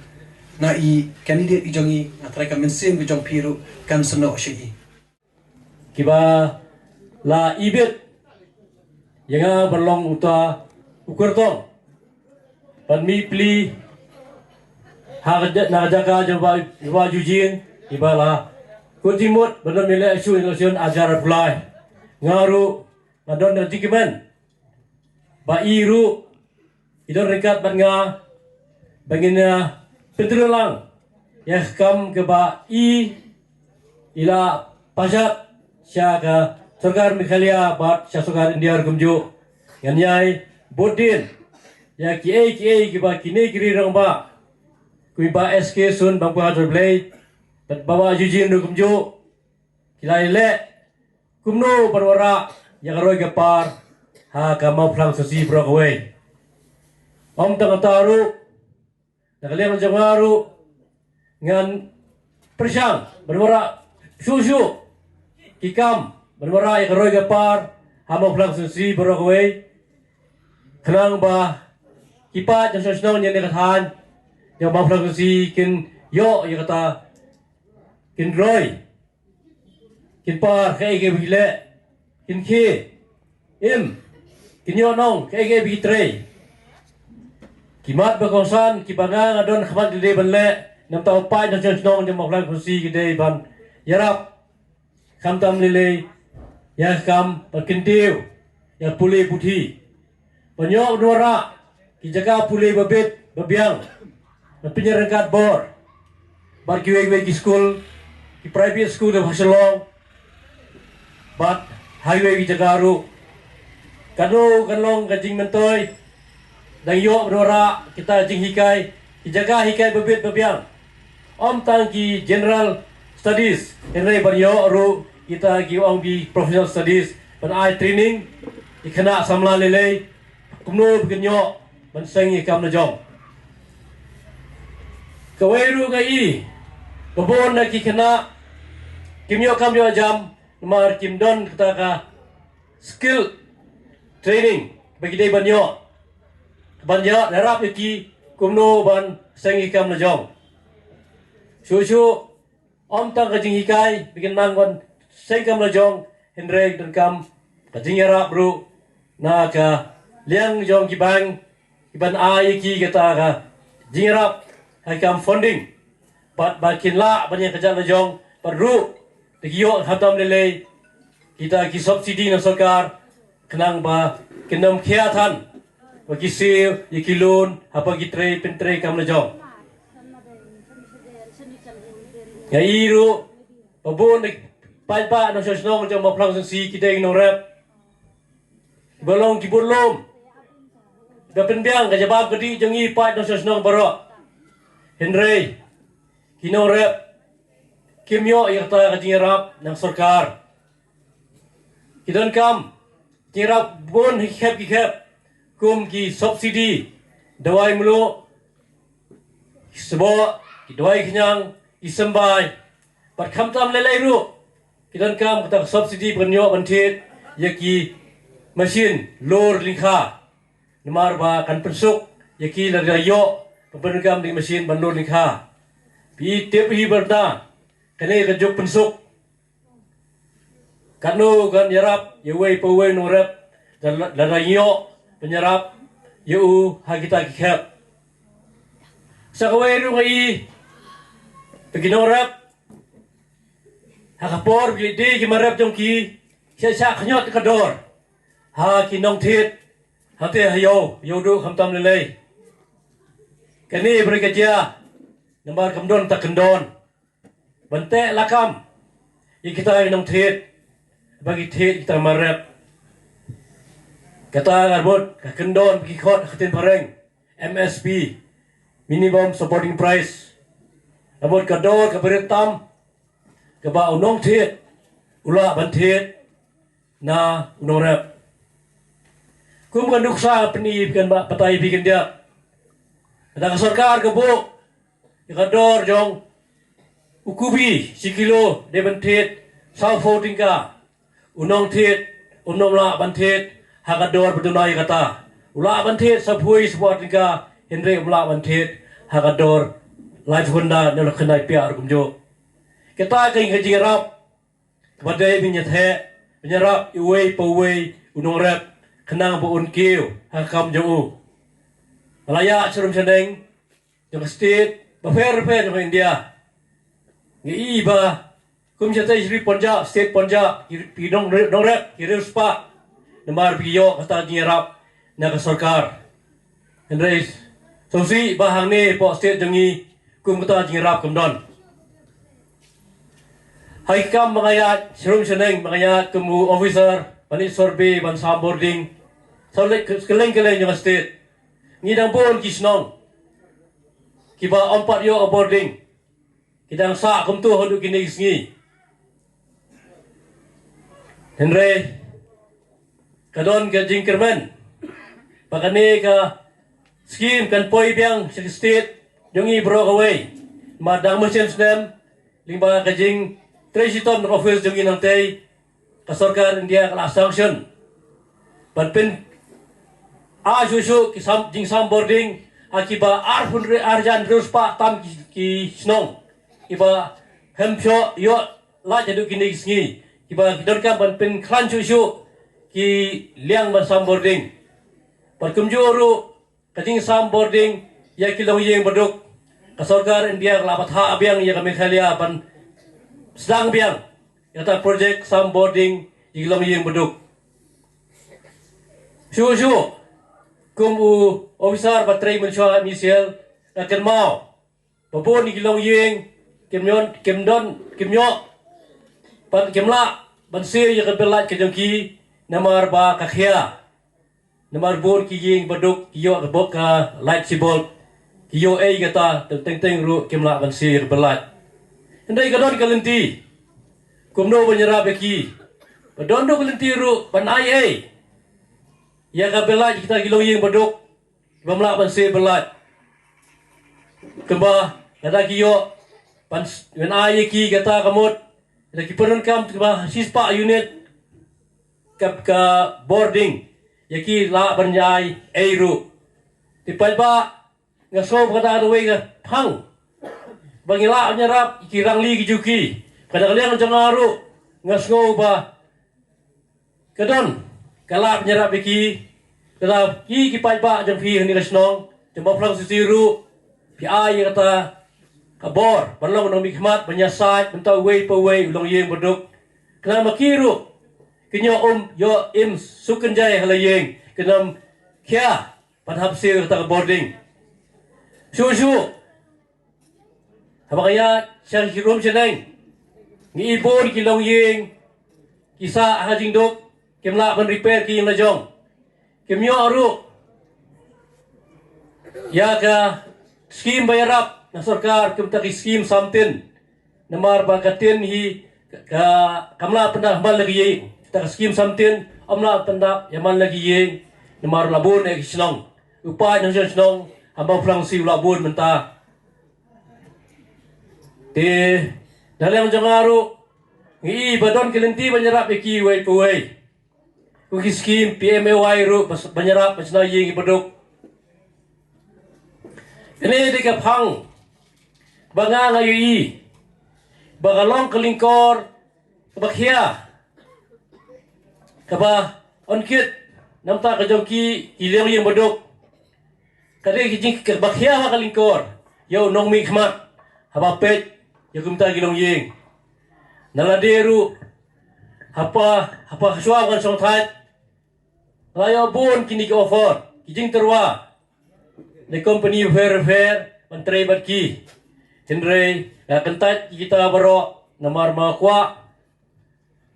na i candidate i jong ngi, nga tharai ka mynsiem ka jong phi ruh kan snoh sha i. Kiba la ibit ïa nga ban long uta u kyrtong ban mih pli ha ka ja-, na ka jaka jong ba, ba Eugene, iba la kut jingmut ban ym ïaleh shuh election arhajar arphew lai. Nga ruh nga don ka jingkmen ba i ruh i don ryngkat bad nga ba ngin, ah, pyntrelang ïa ka kam kaba i i la pashat sha ka sorkar Meghalaya bad sha sorkar India ruh kumjuh. Ngan ïai bud dien ïa kiei kiei kiba kine ki ri rangbah, kum i Bah S K Sun, Bah Khuashiang Blei bad Bah Eugene ruh kumjuh, ki la ïaleh kumno ban wanrah ïa ka roi ka par ha ka Mawphlang Constituency baroh kawei. Ym tang kata ruh, na ka liang jong nga ruh ngan pyrshang ban wanrah shuh shuh ki kam ban wanrah ïa ka roi ka par ha Mawphlang Constituency baroh kawei, khnang ba ki paid jong shnong shnong ïa kane ka thaiñ jong Mawphlang Constituency kin ïoh ïa kata, kin roi, kin par kaei kaei ba ki leh, kin khie im, kin ïoh nong kaei kaei ba ki trei. Ki mat ba kongsan kiba nga nga don khmat lade ban leh na ka bynta u paid jong shnong shnong jong Mawphlang Constituency ka dei ban ïarap khamtam lei lei ïa ka kam ban kyntiew ïa ka pule puthi, ban ïoh ban wanrah ki jaka pule ba bit ba biang, ban pynïaryngkat bor bad kiwei kiwei ki skul, ki private skul ha Shillong bad ha kiwei ki jaka ruh. Kano kan long ka jingmyntoi, dang ïoh ban wanrah kita jinghikai, ki jaka hikai ba bit ba biang. Ym tang ki general studies, hynrei ban ïoh ruh kita ki ong ki professional studies, ban ai training ïa ki khynnah samla lei lei, kumno ba kin ïoh ban seng ïa ka kam la jong. Kawei ruh nga i ba bun na ki khynnah kim ïoh kam ïoh jam namar kim don kata ka skill training ba ki dei ban ïoh ban ïarap ïa ki kumno ban seng ïa ka kam la jong. Shuh shuh ym tang ka jinghikai ba kin nang ban seng kam la jong, hynrei donkam ka jingïarap ruh na ka liang jong ki bank ki ban ai ïa ki kata ka jingïarap ha ka kam funding. Bad ba kin lah ban ïa ka jingïarap la jong bad ruh da ki ïoh khamtam lei lei kita ki subsidy na sorkar khnang ba kin ym khia than ba ki siew ïa ki loan haba ki trei pyntrei kam la jong. Nga i ruh ba bun na paidbah nongshong shnong jong Mawphlang Shensi ki dei nongrep ba long ki bun lum. Ba pynbiang ka jabab ka dih jong i paid nongshong shnong baroh. Hynrei ki nongrep kim ïoh ïa kata ka jingïarap na sorkar. Ki donkam jingïarap bun hi khep ki khep kum ki subsidy dawai mluh, ki sboh, ki dawai khñiang, ki symbai. Bad khamtam lei lei ruh ki donkam kata ka subsidy ban ïoh ban thied ïa ki machine lur lyngkha. Namar ba kan pynsuk ïa ki lada ïoh ban pyndonkam da ki machine ban lur lyngkha. Phi tip hi ba mynta kane ka juk pynsuk katno kan ïarap ïa uwei pa uwei u nongrep lada, lada ïoh ban ïarap ïa u ha kita ki khep. Sa kawei ruh nga i ba ki nongrep ha ka por ba ki dei ki marep jong ki, sha sha khñiot ka dor ha ki nongthied hangte ha ïew ïew duh khamtam lei lei. Kane ba ka jia namar kam don ta kyndon ban teh lakam ïa kita ki nongthied ba ki thied kita marep. Kata ka mut ka kyndon ba ki khot ha ka ktien phareng M S P, minimum supporting price. Ka mut ka dor kaba rit tam kaba u nongthied u lah ban thied na u nongrep. Kum ka nuksa pyni kan ba patai phi kan dia. Kata ka sorkar ka buh ïa ka dor jong u kubi shi kilo dei ban thied sawphew tyngka. U nongthied um nym lah ban thied ha ka dor ba duna ïa kata. U lah ban thied sawphew sawphew tyngka, hynrei um lah ban thied ha ka dor laiphew khyndai ne la khyndai piak ruh kumjuh. Kata ka ïing ka jingïarap ba dei ban ïatheh ban ïarap iwei pa uwei u nongrep khnang ba un kiew ha ka kam jong u. Ba la ïa sharum shaneng jong ka state bapher bapher jong ka India. Ngi i ba kum shatei sri Punjab, state Punjab, ki, ki nong, nongrep ki riewspah namar ba ki ïoh kata jingïarap na ka sorkar. Hynrei sngewsih ba hangne hapoh state jong ngi kum kata jingïarap kam don. Ha ki kam ba nga ïaid sharum shaneng ba nga ïaid kum u officer ban leit survey ban sam bording, sa leit kylleng kylleng jong ka state, ngi dang bun ki shnong kiba ym pat ïoh bording. Ki dang sah kumto haduh kine ki sngi. Hynrei ka don ka jingkyrmen ba kane ka skim kan poi biang sha ka state jong ngi baroh kawei. Namar dang mynshem snem lyngba ka jingtrei shitom na ka office jong ngi nangtei, ka sorkar India ka la sanction ban pyn a shuh shuh ki sam, jingsam bording ha kiba arphew hynriew, arhajar hynriewspah tam ki, ki shnong kiba hynriew ïoh lait haduh kine ki sngi, kiba ki donkam ban pynkhlaiñ shuh shuh ki liang ban sam bording. Bad kumjuh ruh ka jingsam bording ïa ki longïing baduk, ka sorkar India ka la bthah biang ïa ka Meghalaya ban sdang biang ïa kata projek sam bording ïa ki longïing baduk. Shuh shuh kum u officer ba trei mynshuwa M E C L ka kynmaw ba bun ïa ki longïing kim ïoh, kim don, kim ïoh, ban kim lah ban siew ïa ka bill lait ka jong ki namar ba ka khia. Namar bun ki ïing baduk ki ïoh ka bok ka lait shibulb, ki ïoh ei kata, teng teng ruh kim lah ban siew ïa ka bill lait. Hynrei ka don ka lynti kumno ban ïarap ïa ki. Ba don ruh ka lynti ruh ban ai ei. ïa ka ballot kita ki longïing baduk bym lah ban siew ballot. Kumba lada ki ïoh ban s- ban ai ïa ki kata ka mut, lada ki pyndonkam kumba shispah unit ka, ka bording, ïa ki lah ban ïai ei ruh. Te paidbah, nga sngew ba kata kawei ka phang ba ngi lah ban ïarap ïa ki rangli ki juki. Kata ka liang jong nga ruh, nga sngew ba ka don ka lad ban ïarap ïa ki. Kata ki, ki paidbah jong phi hangne ka shnong jong Mawphlang City ruh, phi ai ïa kata ka bor ban long nongmihkhmat ban ïasaid bynta uwei pa uwei u longïing baduk. Khnang ba ki ruh kin ïoh um, ïoh im suk kynjai ha la ïing, kin ym khia ban hap siew kata ka bording. Shuh shuh, haba ka ïaid sha ki rum shaneng, ngi i bun ki longïing ki sah ha jingduk, kim lah ban repair ki ïing la jong, kim ïoh ruh ïa ka skim ba ïarap na sorkar, kumta ki skim samtin. Namar ba ka tin hi ka, kam lah pyndap man la ki ïing. Kata ka skim samtin ym lah pyndap ïa man la ki ïing. Namar la bun ïa ki shnong, u paid nongshong shnong ha Mawphlang City u la bun mynta. Te na liang jong nga ruh, ngi i ba don ki lynti ban ïarap ïa ki uwei pa uwei. Ko ki skim P M A Y ruh bas- ban ïarap ban shna ïing ki baduk. Kane dei ka phang ba nga nga ïohi ba ka long ka lyngkor kaba khia, kaba onkit namta ka jong ki, ki longïing baduk. Ka dei ka jing kaba khia ha ka lyngkor ïa u nongmihkhmat haba peit ïa kumta ki longïing. Na lade ruh, hapa, hapa shuwa ban shongthait, la ïoh bun kine ki offer, ki jingtyrwa na ki company bapher bapher ban trei bad ki. Hynrei nga kyntait ïa kita baroh namar ma kwah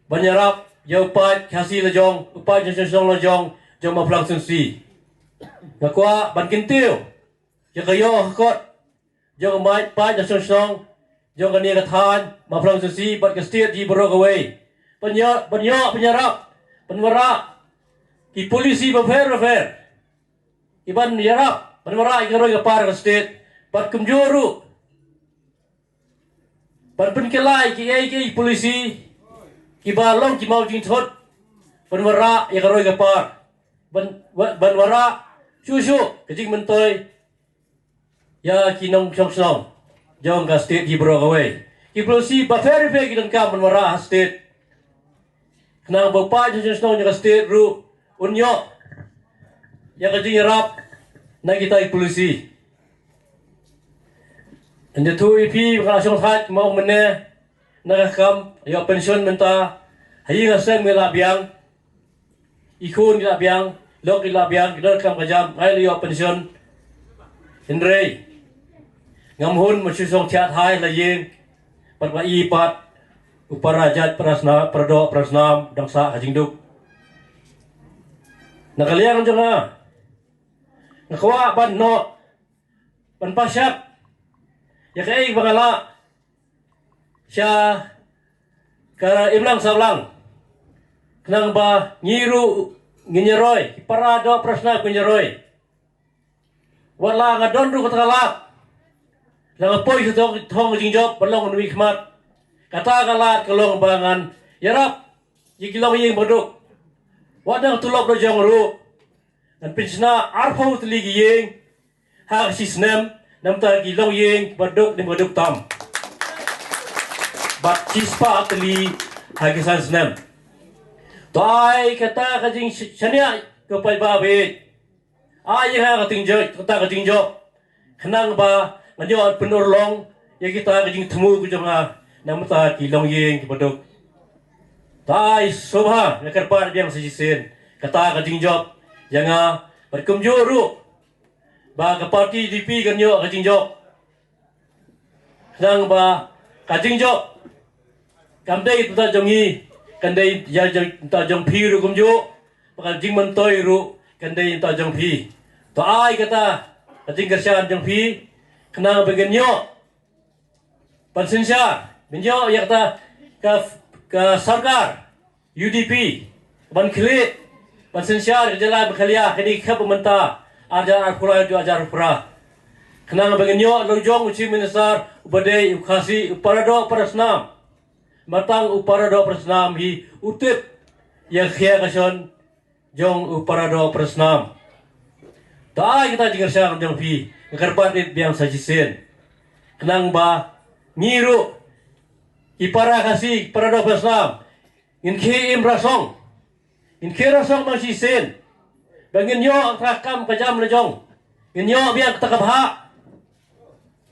ban ïarap ïa u paid Khasi la jong, u paid nongshong shnong la jong jong Mawphlang City. Nga kwah ban kyntiew ïa ka ïoh ka kot jong ka paid nongshong shnong jong kane ka thaiñ Mawphlang City bad ka state hi baroh kawei, ban ïoh, ban ïoh, ban ïarap, ban wanrah ki policy bapher bapher, ki ban ïarap ban wanrah ïa ka roi ka par ka state, bad kumjuh ruh ban pynkylla ïa kiei kiei ki policy kiba long ki mawjingthut ban wanrah ïa ka roi ka par, ban, ban wanrah shuh shuh ka jingmyntoi ïa ki nongshong shnong jong ka state hi baroh kawei. Ki policy bapher bapher ki donkam ban wanrah ha state, khnang ba u paid nongshong shnong jong ka state ruh un ïoh ïa ka jingïarap na kita ki policy. Ngan ïathuh ïa phi ba nga la shongthait, ma ong mynne, na ka kam ïoh pension mynta, ha ïing ha sem ngi la biang, i khun ngi la biang, lok ngi la biang, ki donkam ka jam, nga la ïoh pension. Hynrei ngam hun, ma shu shong thiah thai la ïing, pat ba i pat u para jait para snam, para doh para snam dang sah ha jingduk. Na ka liang jong nga, nga kwah ban noh, ban pashat ïa kaei ba nga lah sha ka imlang samlang, khnang ba ngi ruh ngin ïaroi, ki para doh para snam kin ïaroi. Wat la nga don ruh kata ka lad, la nga poi sha thong, thong jingjop ban long u nongmihkhmat, kata ka lad ka long ba ngan ïarap ïa ki longïing baduk. Wat nang tulop la jong ruh, ngan pynshna arphew tylli ki ïing ha ka shi snem, namta ki longïing baduk ne baduk tam, bad shispah tylli ha ki san snem. To ai kata ka jingshaniah ko paidbah ba ïeit. Ai ïa nga ka jingjop, kata ka jingjop, khnang ba ngan ïoh pynurlong ïa kita ka jingthmu ka jong nga namta ki longïing ki baduk. To ai sngewbha, nga kyrpad biang sa shisien, kata ka jingjop ïa nga, bad kumjuh ruh ba ka party U D P kan ïoh ka jingjop. Khnang ba ka jingjop kam dei tang jong ngi, kan dei ïa jong, tang jong phi ruh kumjuh, ba ka jingmyntoi ruh kan dei tang jong phi. To ai kata ka jingkyrshan jong phi, khnang ba ngin ïoh ban synshar, ban ïoh ïa kata ka, ka sorkar U D P ban khlieh, ban synshar ka jylla Meghalaya ha kine ki khep mynta, ar hajar arphew lai haduh ar hajar arphew phra. Khnang ba ngin ïoh la u jong u Chief Minister uba dei u Khasi, u para doh para snam. Ba tang u para doh para snam hi u tip ïa ka khia ka shon jong u para doh para snam. To ai kata ka jingkyrshan jong phi, nga kyrpad rit biang sa shisien. Khnang ba ngi ruh ki para Khasi, para doh para snam, ngin khie im rasong. Ngin khie rasong biang shisien. Ba ngin ïoh ka kam ka jam la jong. Ngin ïoh biang kata ka bhah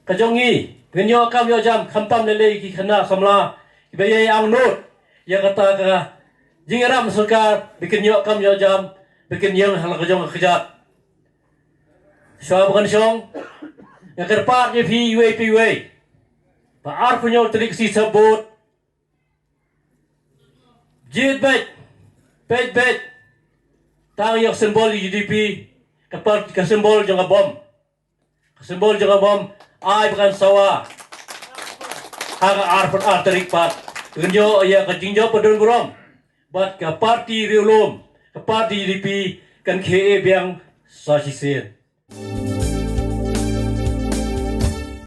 ka jong ngi. Ngin ïoh kam ïoh jam, khamtam lei lei ki khynnah samla kiba ïai angnud ïa kata ka jingïarap sorkar, ba kin ïoh kam ïoh jam, ba kin ïeng ha la ka jong ka kjat. Shuwa ba ngan shong, nga kyrpad ïa phi iwei pa iwei ba arphew hynñiew tarik sngi sha vote, jied beit, peit beit, tang ïa ka symbol U D P, ka par-, ka symbol jong ka bom. Ka symbol jong ka bom, ai ba kan sawa ha ka arphew ar tarik pat. Ngin ïoh ïa ka jingjop ba don burom bad ka party riewlum, ka party U D P, kan khie biang sa shisien.